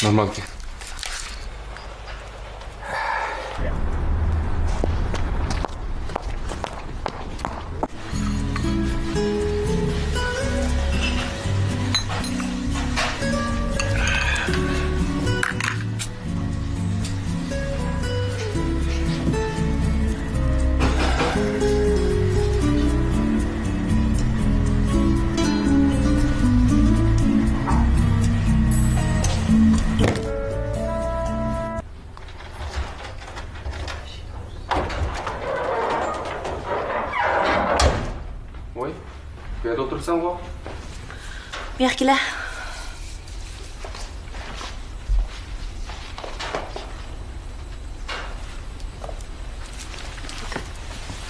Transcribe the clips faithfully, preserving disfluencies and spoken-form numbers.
نورمالكەن. ۋوي، بۇ يەردە ئولتۇرۇپسەنغۇ؟ بۇياققا كېلە.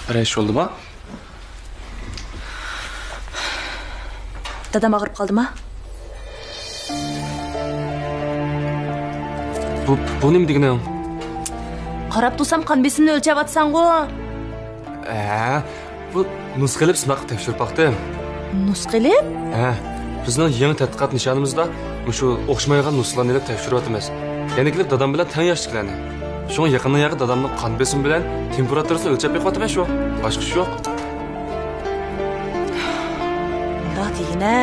بىرەر ئىش بولدىما؟ دادام ئاغرىپ قالدىما؟ بۇ، بۇ نېمە دېگىنىڭ؟ قاراپ تۇرسام قان بېسىمنى ئۆلچەۋاتىسەنغۇ. ئە، بۇ نۇسخا ئېلىپ سىناققا تەكشۈرۈپ باقتىم. نۇسخا ئېلىپ؟ ھە، بىزنىڭ يېڭى تەتقىقات نىشانىمىزدا مۇشۇ ئوخشىمايدىغان نۇسخىلارنى ئېلىپ تەكشۈرۈۋاتىمىز. يەنە كېلىپ دادام بىلەن تەڭ ياشتىكىلەرنى. شۇڭا يېقىندىن ياقى دادامنىڭ قان بېسىمى بىلەن تېمپېراتۇرىسىنى ئۆلچەپ بېقىۋاتىمەن شۇ. باشقا ئىش يوق. مۇنداق دېگىنە.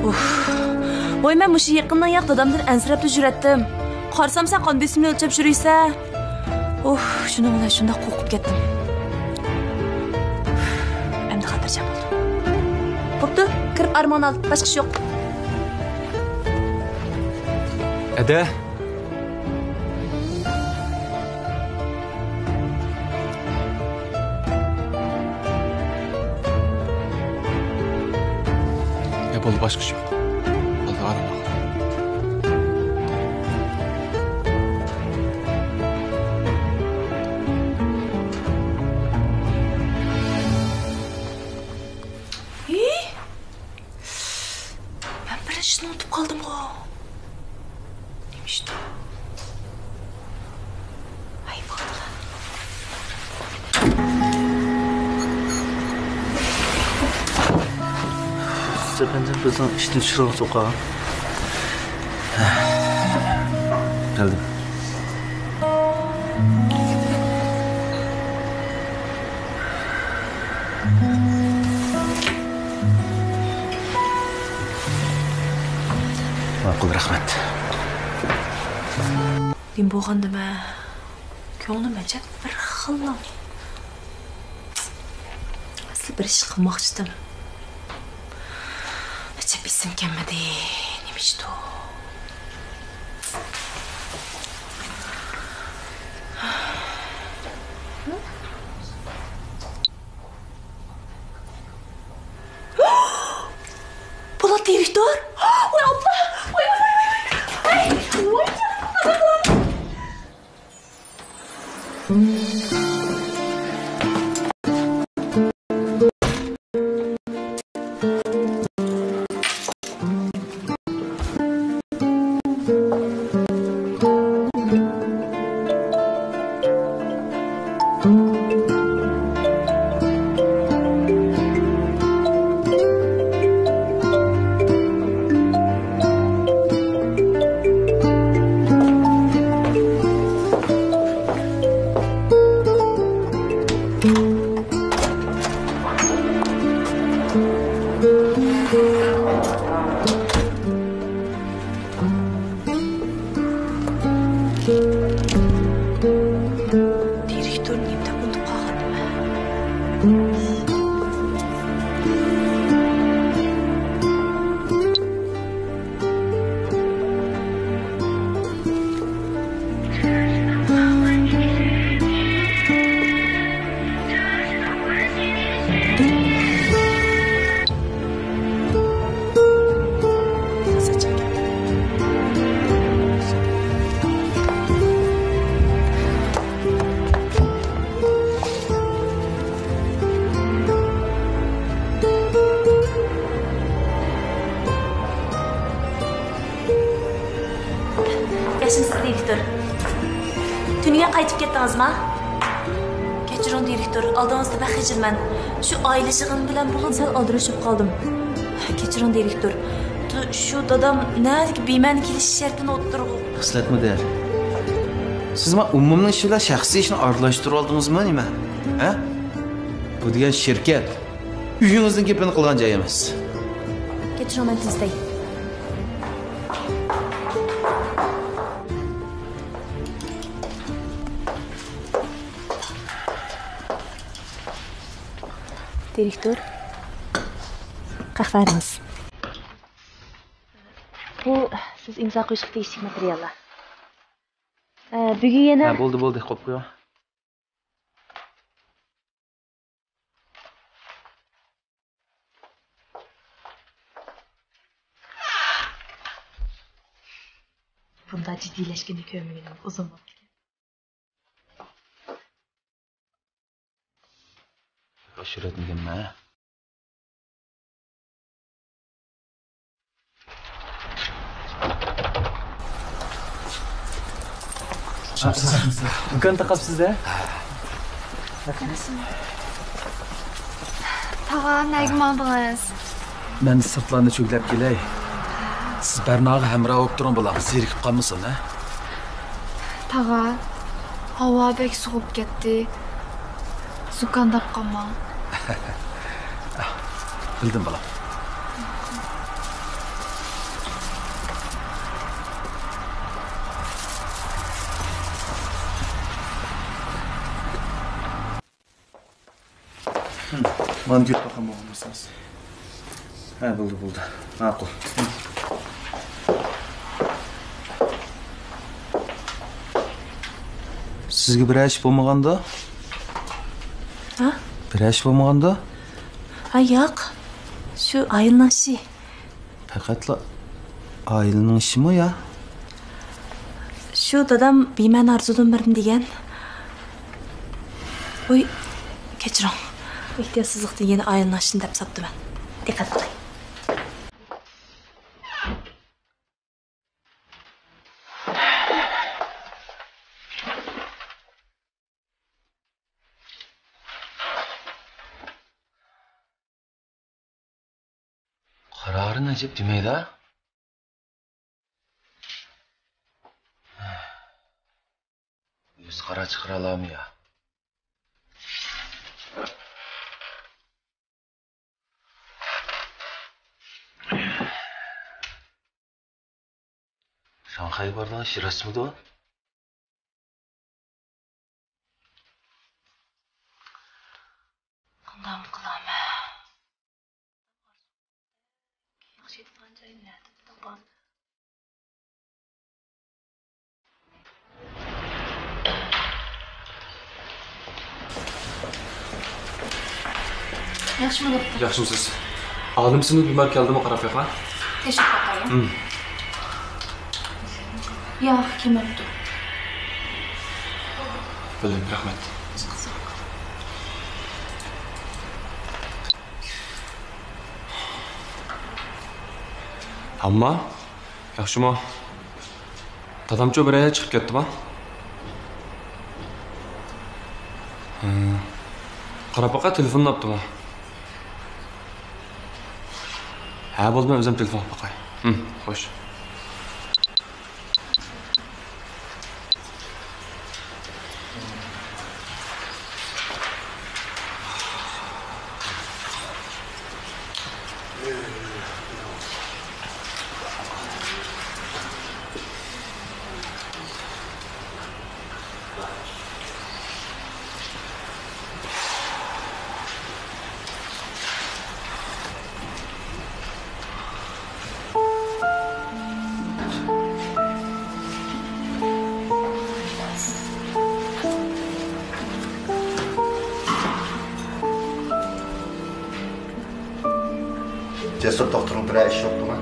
ئۇھ. ۋاي، مەن مۇشۇ يېقىندىن ياق دادامدىن ئەنسىرەپلا يۈرەتتىم. قارىسام، سەن قان بېسىمنى ئۆلچەپ يۈرۈيسەن. ئۇھ، شۇنىڭ بىلەن شۇنداق قورقۇپ كەتتىم. ئەمدى خاتىرجەم بولدۇم. بوپتۇ، كىرىپ ئارامىڭنى ئال، باشقا ئىش يوق. ئەدە. يا بولدى، باشقا ئىش يوق. بولدى، ئارام ئال. ھېي! مەن بىر ئىشنى ئۇنتۇپ قالدىمغۇ. نېمە ئىشتۇ؟ ھەي، بولدىلا. ئەپەندىم، بىزنىڭ ئىشتىن چۈشۈرۈڭ سوقا. كەلدىم. ماقۇل، رەھمەت. نېمە بولغاندىمەن؟ كۆڭلۈم ئەجەب بىر خىللا. ئەسلى بىر ئىش قىلماقچىدىم. ئەجەب ئېسىم كەلمىدى. نېمە ئىشتۇ؟ بولات دىرېكتور! ۋاي ئاللا! ۋاي، ۋاي، ۋاي، ۋاي! ۋاي، ۋاي، ۋاي! دىرېكتور نېمە دەپ ئۇنتۇپ قالغاندىمەن؟ ياخشىمۇسىز، دىرېكتور؟ تۈنۈگۈن قايتىپ كەتتىڭىزما؟ كەچۈرۈڭ، دىرېكتور، ئالدىڭىزدا بەك خىجىلمەن. شۇ ئائىلە يىغىنى بىلەن بولۇپ سەل ئالدىراش بولۇپ قالدىم. كەچۈرۈڭ، دىرېكتور. تۇ-، شۇ دادام نەدىكى بىمەنە كېلىش شەرتىنى ئوتتۇرىغا. خىسلەتمۇ دەل. سىز ما ئومۇمنىڭ ئىشى بىلەن شەخسىي ئىشنى ئارىلاشتۇرۇۋالدىڭىزمۇ نېمە؟ ھە؟ بۇ دېگەن شىركەت. ئۆيىڭىزنىڭ گېپىنى قىلغان جاي ئەمەس. كەچۈرۈڭ، مەن تۈزىتەي. دىرېكتور، قەھۋەڭىز. بۇ سىز ئىمزا قويۇشقا تېگىشلىك ماتېرىياللار. ئە، بۈگۈن يەنە. ھە، بولدى، بولدى، قويۇپ قويۇڭ. بۇنداق جىددىيلەشكىنىنى كۆرمىگىنىم ئۇزۇن بوپتىكەن. ئاشۇرۇۋەتمىگەنمەن. دۇكان تاقاپسىز-دە؟ تاغا، نەگە ماڭدىڭىز؟ مەن سىرتلارنى چۆگىلەپ كېلەي. سىز بەرناغا ھەمراھ بولۇپ تۇرۇڭ، بالام، زېرىكىپ قالمىسۇن، ھە؟ تاغا، ھاۋا بەك سوغۇپ كەتتى. زۇكامداپ قالماڭ. بىلدىم، بالام. مانا گۆپ باققان بولغان بولسىڭىز. ھە، بولدى، بولدى. ماقۇل. سىزگە بىرەر ئىش بولمىغاندۇ؟ ھە؟ بىرەر ئىش بولمىغاندۇ؟ ھە، ياق. شۇ ئائىلىنىڭ ئىشى. پەقەتلا ئائىلىنىڭ ئىشىمۇ يا؟ شۇ دادام بىمەنە ئارزۇدىن بىرنى دېگەن. ۋوي، كەچۈرۈڭ. ئېھتىياتسىزلىقتىن يەنە ئائىلىنىڭ ئىشىنى دەپ ساپتىمەن. دىققەت قىلىڭ. قارارىنى ئېچىپ دېمەيدۇ. ئۆزى قارار چىقىرالامۇ يا؟ شاڭخەيگە بارىدىغان ئىش راستمىدۇ؟ قانداقمۇ قىلامەن؟ ياخشى يېتىدىغان جاينى نەدىن تاپامەن؟ ياخشىمۇ دوختۇر؟ ياخشىمۇسىز؟ ئالىم سىنىپ بىمار كەلدىمۇ، قاراپ بېقىڭ. تەكشۈرۈپ باقايمۇ؟ ھىم. ياق، كەلمەپتۇ. بىلدىم، رەھمەت. ئامما، ياخشىمۇ؟ دادامچۇ بىرەر چىقىپ كەتتىما؟ ھە. قاراپ باقاي، تېلېفونلاپتىما؟ ھە، بولدى، مەن ئۆزۈم تېلېفون قىلىپ باقاي. ھىم، خوش. جەسۇر دوختۇرنىڭ بىرەر ئىشى يوقتىما؟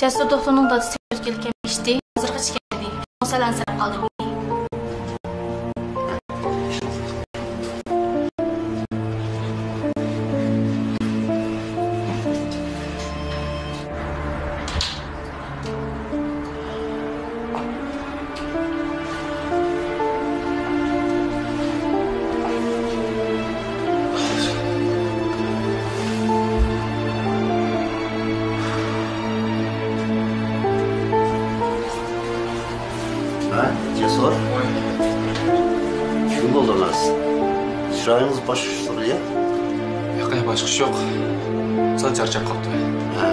جەسۇر دوختۇرنىڭ دادىسى كەلگەن ئىشتى. ھازىرغىچە كەلمىدى. شۇڭا سەل ئەنسىرەپ قالدىم. ھە، جەسۇر؟ كىم بولدىڭىز؟ چىرايىڭىز باشقىچە تۇرىدۇ يا؟ ياق، باشقىچە يوق. سەل چارچاپ قاپتۇ. ھە،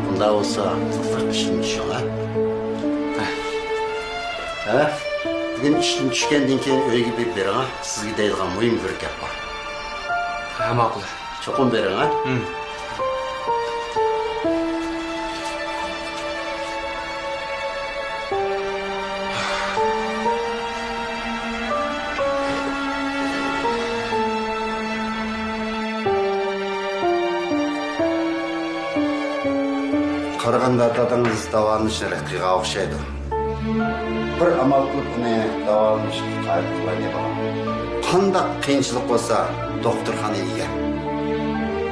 ئۇنداق بولسا، قىزىق ئىشتىن چۈشۈڭ، ھە؟ ھە؟ ھە؟ بۈگۈن ئىشتىن چۈشكەندىن كېيىن ئۆيگە بىر بېرىڭ، ھە؟ سىزگە دەيدىغان مۇھىم بىر گەپ بار. ھە، ماقۇل. چوقۇم بېرىڭ، ھە؟ ھىم. قارىغاندا دادىڭىز داۋالىنىشنى رەت قىلغان ئوخشايدۇ. بىر ئامال قىلىپ ئۇنى داۋالىنىشقا قايىل قىلايلى، بالام. قانداق قىيىنچىلىق بولسا، دوختۇرخانىغا ئىگە.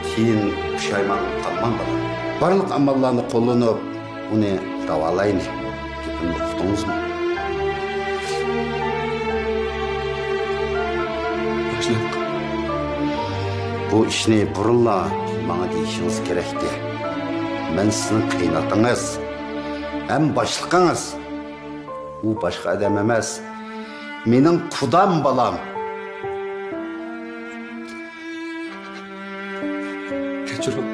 كېيىن پۇشايمان قىلىپ قالماڭ، بالام. بارلىق ئاماللارنى قوللىنىپ، ئۇنى داۋالايلى. گېپىمنى ئۇقتىڭىزمۇ؟ باشلىق. بۇ ئىشنى بۇرۇنلا ماڭا دېيىشىڭىز كېرەكتى. مەن سىزنىڭ قېيىنئاتىڭىز ھەم باشلىقىڭىز. ئۇ باشقا ئادەم ئەمەس، مېنىڭ قۇدام بالام. كەچۈرۈڭ.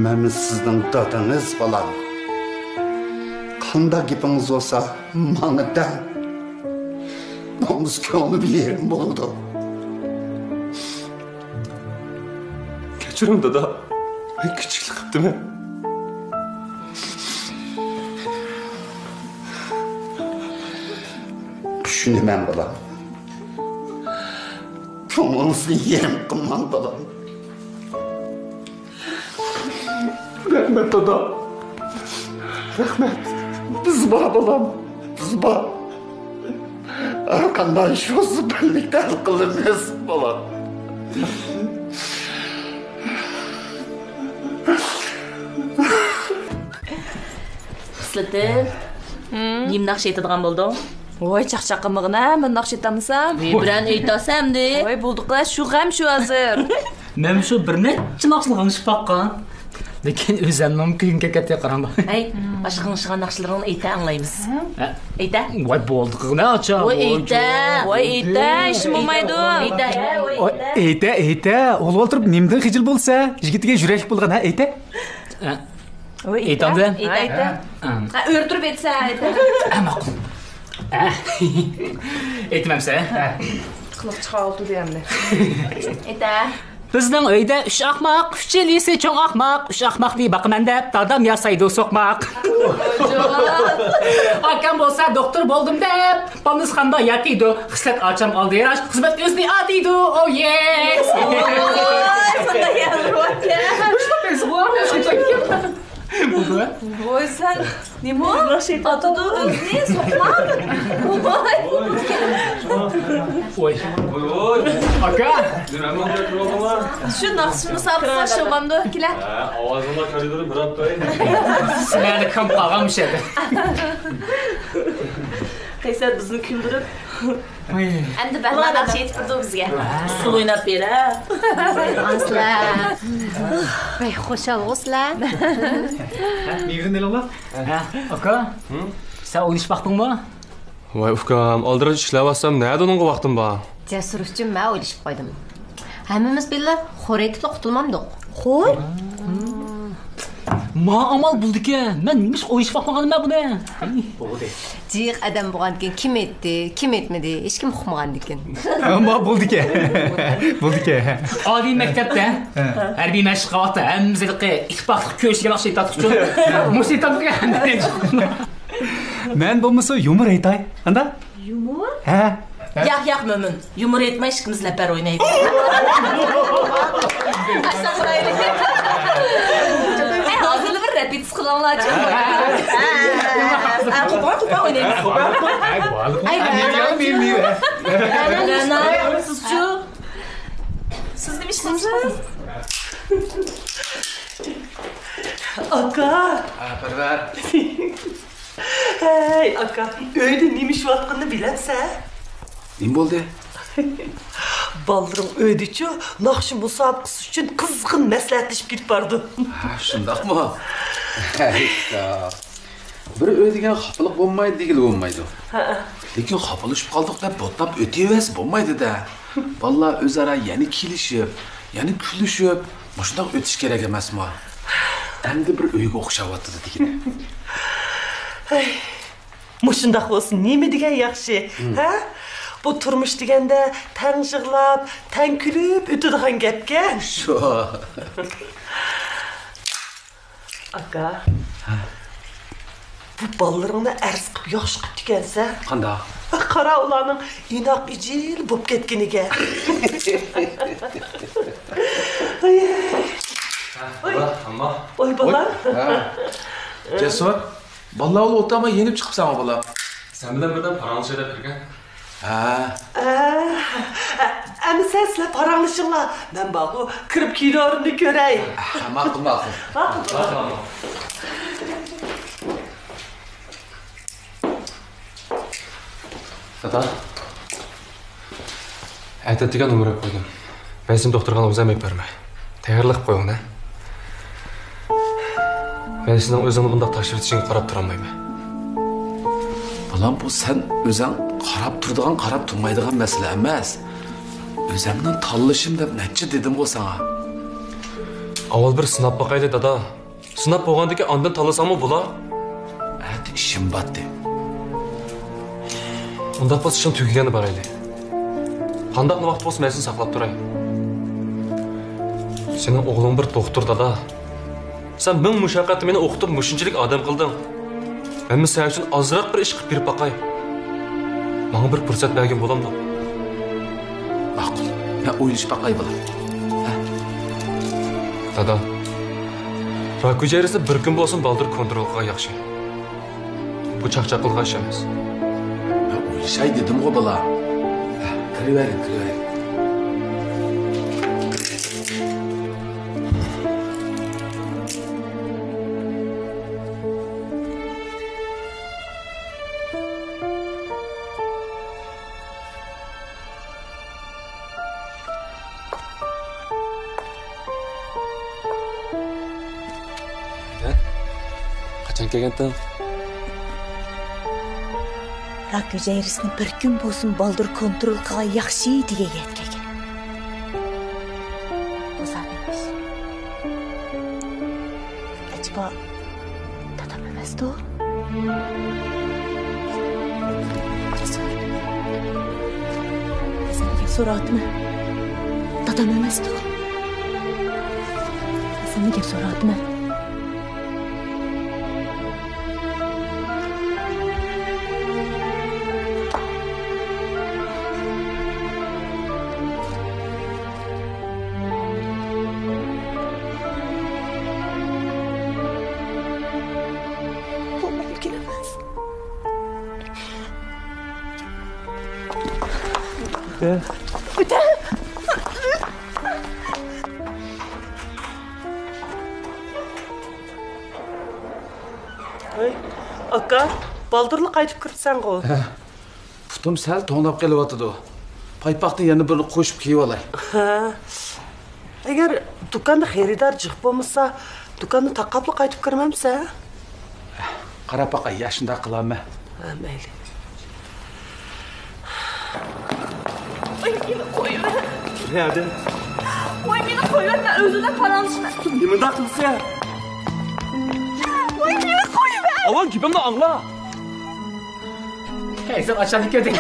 مەنمۇ سىزنىڭ دادىڭىز، بالام. قانداق گېپىڭىز بولسا، ماڭا دەڭ. نومۇس كۆڭلۈم يېرىم بولىدۇ. كەچۈرۈڭ، دادا. مەن كىچىكلىك قىپتىمەن. چۈشىنىمەن، بالام. كۆڭلىڭىزنى يېرىم قىلماڭ، بالام. رەھمەت، دادا. رەھمەت. بىز بار، بالام. بىز بار. ھەر قانداق ئىش بولسا، بىرلىكتە ھەل قىلىمىز، بالام. خىسلىتىم، نېمە ناخشا ئېيتىدىغان بولدۇڭ؟ ۋاي، چاقچاق قىلمىغىنە، مەن ناخشا ئېيتالمىسام. ۋىي، بىرەرنى ئېيتالسا ئەمدى. ۋاي، بولدى قىلە، شۇ غەم شۇ ھازىر. مەن شۇ بىر نەچچە ناخشىنى غىڭشىپ باققان. لېكىن ئۆزەمنىڭ كۆڭلۈمگە كەتتى، قاراڭ. ئەي، ئاشۇ غىڭشىغان ناخشىلىرىڭنى ئېيتە، ئاڭلايمىز. ھە؟ ئېيتە. ۋاي، بولدى قىلغىنە، ئاچا. ۋاي، ئېيتە. ۋاي، ئېيتە، ئىشىم بولمايدۇ. ئېيتە. ۋاي، ئېيتە، ئېيتە. ئولۇۋالتۇرۇپ نېمىدىن خىجىل بولسا، يىگىتىگە يۈرەكلىك بولغان، ھە، ئېيتە. ھە. ۋاي، ئېيتامدۇ؟ ئېيتە، ئېيتە. ھە. ھە، ئۆرە تۇرۇپ ئېيتسا، ئېيتە. ھە، ماقۇل. ھە. ئېيتمامسە؟ ھە. قىلىق چىقىۋالدى ئەمدى. ئېيتە. بىزنىڭ ئۆيدە ئۈچ ئاقماق، ئۈچىلىسى چوڭ ئاقماق. ئۈچ ئاقماقنى باقىمەن دەپ، دادام ياسايدۇ سوقماق. ئاكام بولسا دوختۇر بولدۇم دەپ، بالنىسخانىدا ياتىدۇ. خىسلەت ئاچام ئالدىراش، خىزمەت ئۆزىنى ئاتىيدۇ. ئو يېس! ۋاي، ساڭا يەلۋەككەن. ۋاي، سەن نېمە؟ ئاتىدۇ ئۆزىنى، سوقماق. ۋاي. ۋوي. ۋوي، ۋوي. ئاكا. شۇ ناخشا مۇسابىقىسىگە ئوخشىمامدۇ، كېلە. ھە، ئاۋازىڭدا كارىدوردا بىر ھەپتە. سىلەرنى كام قالغان مۇشۇ يەردە. قەيسەر بىزنى كۈلدۈرۈپ. ئەمدى بەھمەن ناخشا ئېيتىپ بېرىدۇ بىزگە. ئۇسسۇل ئويناپ بېرە. ئاسلا. ۋەي، خۇشالغۇ سىلەر. مېۋىدىن ئېلىڭلار. ھە، ئاكا. سەن ئوينىشىپ باقتىڭمۇ؟ ۋاي ئۇكام، ئالدىراش ئىشلەۋاتسام نەدە ئۇنىڭغا ۋاقتىم بار؟ جەسۇر ئۈچۈن مەن ئويلىشىپ قويدۇم. ھەممىمىز بىللە خور ئېيتىپلا قۇتۇلمامدۇق؟ خور؟ ما ئامال بولدىكەن. مەن نېمىشقا ئويلىشىپ باقمىغانىمەن بۇنى؟ بولدى. جىق ئادەم بولغاندىكىن كىم ئېيتتى، كىم ئېيتمىدى، ھېچكىم ئۇقمىغاندىكىن. ئەمما بولدىكەن. بولدىكەن. ئالىي مەكتەپتە ھە. ھەربىي مەشىق قىلىۋاتقان ھەممىمىز ھېلىقى ئىتتىپاقلىق كۆرۈشكە ناخشا ئېيتاتتۇقچۇ. مۇشۇ ئېيتاتتۇق. مەن بولمىسا يۇمۇر ئېيتاي. قانداق؟ يۇمۇر؟ ھە. ياق، ياق، مۆمىن. يۇمۇر ئېيتماي ئىككىمىز لەپەر ئوينايلى. ئەي، ھازىرلا بىر رېپېتىتسىيە قىلىڭلارچۇ. ھە، قوپال، قوپال ئوينايمىز. ئەي، سىزچۇ؟ سىز نېمە ئىشلەيسىز؟ ئاكا. ھە، پەرۋەر. ھەي، ئاكا، ئۆيدە نېمە ئىش بولۇۋاتقىنىنى بىلەمسەن؟ نېمە بولدى؟ بالىلىرىڭ ئۆيدىچۇ، ناخشا مۇسابىقىسى ئۈچۈن قىزغىن مەسلىھەتلىشىپ كېتىپ بارىدۇ. ھە، شۇنداقمۇ؟ ھەي، ئۇكا. بىر ئۆي دېگەن خاپىلىق بولمايدۇ دېگىلى بولمايدۇ. ھەئە. لېكىن خاپىلىشىپ قالدۇق دەپ بوتلاپ ئۆتۈۋەرسە بولمايدۇ-دە. بالىلار ئۆزئارا يەنە كېلىشىپ، يەنە كۈلۈشۈپ، مۇشۇنداق ئۆتۈش كېرەك ئەمەسمۇ؟ ئەمدى بىر ئۆيگە ئوخشاۋاتىدۇ دېگىنى. ھەي، مۇشۇنداق بولسا نېمە دېگەن ياخشى، ھە؟ بۇ تۇرمۇش دېگەندە تەڭ يىغلاپ، تەڭ كۈلۈپ ئۆتىدىغان گەپكەن. شۇ. ئاكا. ھە. بۇ بالىلىرىڭنى ئەرز قىلىپ ياخشى قىپتىكەنسەن. قانداق؟ قارا، ئۇلارنىڭ ئىناق ئىجىل بوپ كەتكىنىگە. ۋاي. ئاي. ئامما. ۋاي، بالام. ھە. جەسۇر، بالىلار ئولتۇرماي يېنىپ چىقىپسەنغۇ، بالام. سەن بىلەن بىردەم پاراڭلىشاي دەپ كىرگەن. ھە. ئە، ئەمىسە سىلەر پاراڭلىشىڭلار. مەن بارغۇ، كىرىپ كىنورۇمنى كۆرەي. ھە، ماقۇل، ماقۇل. ماقۇل. ماقۇل، ماقۇل. دادا. ئەتە دېگەن نومۇر قويدۇم. بەزىنى دوختۇرغا ئۆزۈم ئېلىپ بارىمەن. تەييارلىق قويۇڭ، ھە؟ مەن سېنىڭ ئۆزۈڭنى بۇنداق تاشلىۋېتىشىڭگە قاراپ تۇرالمايمەن. بالام، بۇ سەن ئۆزۈڭ قاراپ تۇرىدىغان، قاراپ تۇرمايدىغان مەسىلە ئەمەس. ئۆزۈمنىڭ تاللىشىم دەپ نەچچە دېدىمغۇ ساڭا. ئاۋۋال بىر سىناپ باقايلى، دادا. سىناپ بولغاندىن كېيىن ئاندىن تاللىساڭمۇ بولا. ئەتە ئىشىم باتتى. ئۇنداق بولسا ئىشىڭ تۈگىگەندە بارايلى. قانداقلا ۋاقىت بولسا مەن سېنى ساقلاپ تۇراي. سېنىڭ ئوغلۇڭ بىر دوختۇر، دادا. سەن مىڭ مۇشەققەتتە مېنى ئوقۇتۇپ مۇشۇنچىلىك ئادەم قىلدىڭ. مەنمۇ سەن ئۈچۈن ئازراق بىر ئىش قىلىپ بېرىپ باقاي. ماڭا بىر پۇرسەت بەرگىن بولامدۇ؟ ماقۇل. مەن ئويلىشىپ باقاي، بالام. ھە؟ دادا، راك ھۈجەيرىسىنى بىر كۈن بولسۇن بالدۇر كونترول قىلغان ياخشى. بۇ چاقچاق قىلغان ئىش ئەمەس. مەن ئويلىشاي دېدىمغۇ، بالام. ھە، كىرىۋەرىڭ، كىرىۋەرىڭ. قاچان كەلگەنتىڭ؟ راك ھۈجەيرىسىنى بىر كۈن بولسۇن بالدۇر كونترول قىلغان ياخشى دېگەن يەتكەن. بۇ زادى ئەمەس. ئەجەبا، دادام ئەمەستۇ؟ سەن گەپ سوراۋاتىمەن. دادام ئەمەستۇ؟ سەن گەپ سوراۋاتىمەن. بۇ مۇمكىن ئەمەس. ئۆتە. ھەي، ئاكا، بالدۇرلا قايتىپ كىرىپسەنغۇ؟ ھە. پۇتۇم سەل توڭلاپ قېلىۋاتىدۇ. پايپاقتىن يەنە بىرنى قوشۇپ كىيىۋالاي. ھە. ئەگەر دۇكاندا خېرىدار جىق بولمىسا، دۇكاننى تاقاپلا قايتىپ كىرمەمسەن؟ قاراپ باقاي، يا شۇنداق قىلارمەن. ھە، مەيلى. ۋاي، مېنى قويۇۋەر. نەدىن؟ ۋاي، مېنى قويۇۋەر، مەن ئۆزۈم بىلەن پاراڭلىشىمەن. نېمانداق قىلىسەن؟ ۋاي، مېنى قويۇۋەر. ئاۋۋال گېپىمنى ئاڭلا. ھەي، سەن ئاشۇنداق كەلدىڭ.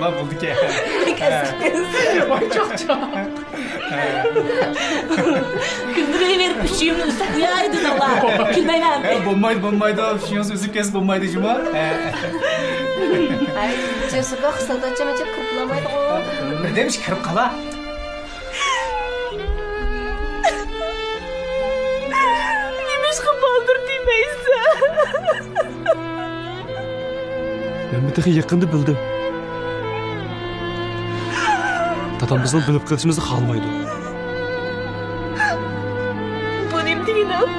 ما بولدىكەن. ۋاي، چاق، چاق. كۈلدۈرۈۋېرىپ ئۈچىيىڭنى ئۈزسەك يارايدۇ دەڭلار. كۈلمەيمەن. ھە، بولمايدۇ، بولمايدۇ. ئۈچىيىڭىزنى ئۈزۈپ كەتسە بولمايدۇ جۇما. ھە. ھەي، جەسۇرغا خىسلەت ئاچامەنچە كىرىپ بولالمايدىغۇ. بىردەمچە كىرىپ قالا. نېمىشقا بالدۇر دېمەيسەن؟ مەنمۇ تېخى يېقىندا بىلدىم. دادام بىزنىڭ بىلىپ قېلىشىمىزنى خالىمايدۇ. بۇ نېمە دېگىنىڭ؟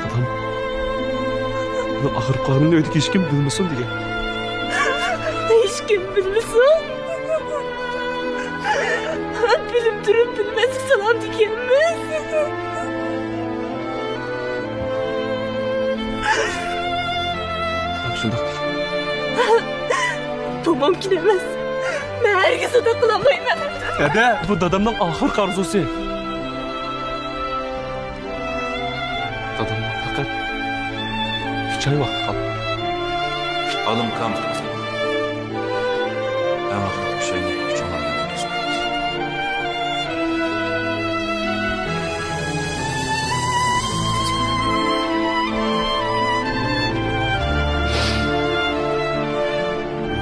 دادام، بۇنىڭ ئاغرىپ قالغىنىنى ئۆيدىكى ھېچكىم بىلمىسۇن دېگەن. ھېچكىم بىلمىسۇن؟ بىلىپ تۇرۇپ بىلمەسلىك سالام دېگەنمىز. شۇنداق. بۇ مۇمكىن ئەمەس. مەن ھەرگىز ئۇنداق قىلالمايمەن. ھەدە، بۇ دادامنىڭ ئاخىرقى ئارزۇسى. دادامنىڭ پەقەت ئۈچ ئاي ۋاقتى قالدى. ئالىم كام. ئەڭ ئاخىرقى ئۈچ ئاينى چوڭلار بىلەن ئۆتكۈزۈپ بېرىمىز.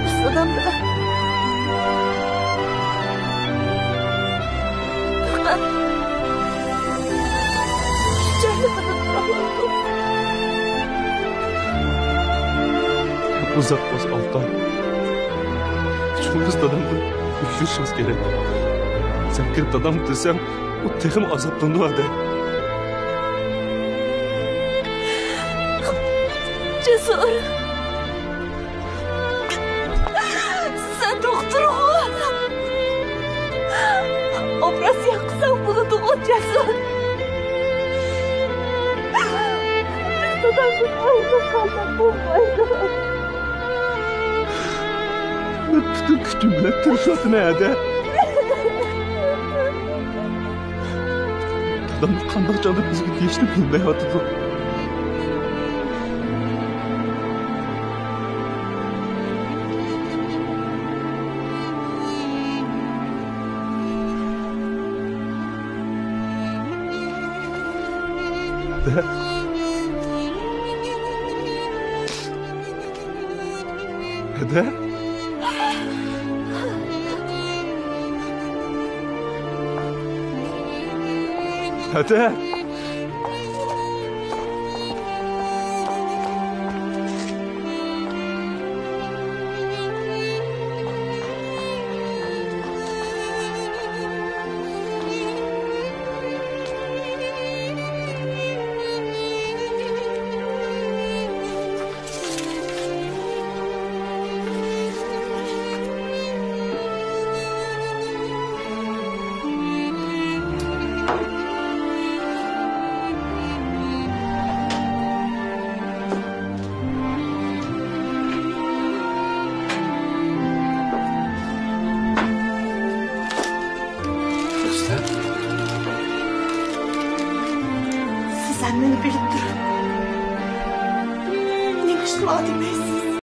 بىز ئۇنىڭ بىلەن پەقەت ئۈچ ئايلىقىنى تۇرالىدۇق. ئۇزاق بولسا ئالتە ئاي. شۇڭا بىز دادامدىن ئۆچۈرۈشىمىز كېرەك. سەن كىرىپ دادام دېسەڭ، ئۇ تېخىمۇ ئازابلىنىدۇ ھەدە. جەسۇر. سەن دوختۇرغۇ؟ ئوپېراتسىيە قىلساڭ بولىدىغۇ، جەسۇر؟ بىز دادامدىن ئايرىلىپ قالساق بولمايدۇ. مەن پۈتۈن كۈچۈم بىلەن تىرىشىۋاتىمەن ھەدە. دادام قانداق چاغدا بىزگە دېيىشنى بىلمەيۋاتىدۇ. ھەدە. ھەدە. ھەدە. سىز ھەممىنى بىلىپ تۇرۇپ، نېمە ئىشلىۋالدىڭىز؟